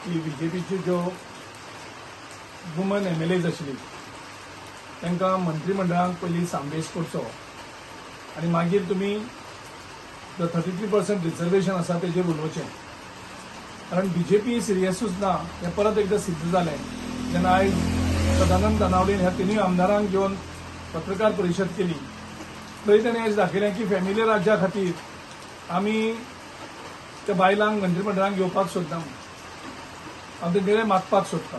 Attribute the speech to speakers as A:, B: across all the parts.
A: की बीजेपीच्यो ज्यो woman MLAs आशिल्ली तांकां मंत्रीमंडळांत पयलीं समावेश करचो आनी मागीर तुमी जो 33% रिजर्वेशन आसा तेजेर उलोवचें, कारण बीजेपी सिरियसूच ना हें परत एकदां सिद्ध जालें जेन्ना आयज सदानंद तानावडेन ह्या तिनूय आमदारांक घेवन पत्रकार परिशद केली. थंय ताणें आयज दाखयलें की फॅमिली राज्या खातीर आमी त्या बायलांक मंत्रीमंडळांत घेवपाक सोदना म्हणून. हांव तेंचे कडेन मागपाक सोदता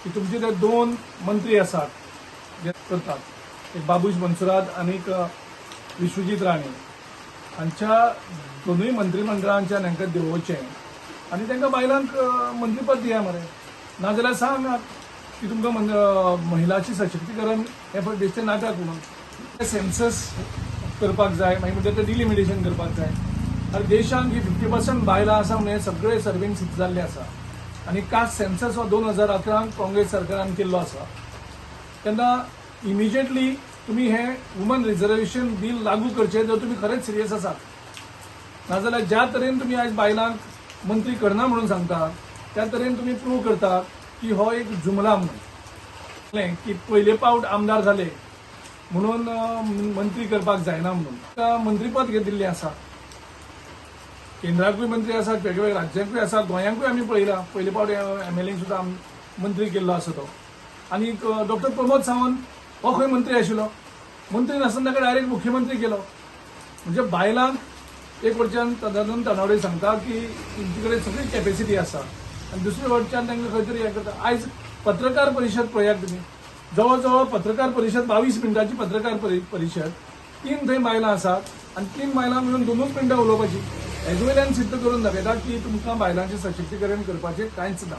A: की तुमचे ते दोन मंत्री आसात जे करतात, एक बाबूश मोन्सेरात आनीक विश्वजीत राणे, हांच्या दोनूय मंत्रीमंडळांच्यान हांकां देंवोवचें आनी तांकां बायलांक मंत्रीपद दिया मरे. नाजाल्यार सांगात की तुमकां महिलाचें सशक्तीकरण हें पळय बेश्टें नाटक म्हणून. सेन्सस करपाक जाय, मागीर म्हणटा तें डिलिमिटेशन करपाक जाय. आनी देशांत ही 50% बायलां आसा म्हणून हें सगळें सर्वेन सिद्ध जाल्लें आसा. आनी कास्ट सेन्सस हो 2011 काँग्रेस सरकारान केल्लो आसा. तेन्ना इमिजिएटली तुमी हें वुमन रिजर्वेशन बील लागू करचें जर तुमी खरेंच सिरियस आसात. नाजाल्यार ज्या तरेन तुमी आयज बायलांक मंत्री करना म्हणून सांगता त्या तरेन तुमी प्रूव करता की हो एक जुमला म्हणून, की पयले पावट आमदार जाले म्हणून मंत्री करपाक जायना म्हणून मंत्रीपद घेतिल्लें आसा. केंद्राकूय मंत्री आसात, वेगवेगळ्या राज्यांकूय आसा, गोंयांकूय आमी पळयला पयले पावट एमएलए सुद्दां मंत्री केल्लो आसा तो. आनी डॉक्टर प्रमोद सावंत हो खंय मंत्री आशिल्लो, मंत्री नासतना ताका डायरेक्ट मुख्यमंत्री केलो. म्हणजे बायलांक एक वटच्यान सदानंद तानावडे सांगता की तुमचे कडेन सगळी कॅपेसिटी आसा आनी दुसरे वटच्यान तांकां खंय तरी हें करता. आयज पत्रकार परिशद पळयात तुमी, जवळ जवळ पत्रकार परिशद 22 मिनटांची पत्रकार परिशद, 3 थंय बायलां आसात आनी 3 बायलां मेळून 2 मिनटां उलोवपाची. हेजे वयल्यान सिद्ध करून दाखयता की तुमकां बायलांचें सशक्तीकरण करपाचें कांयच ना.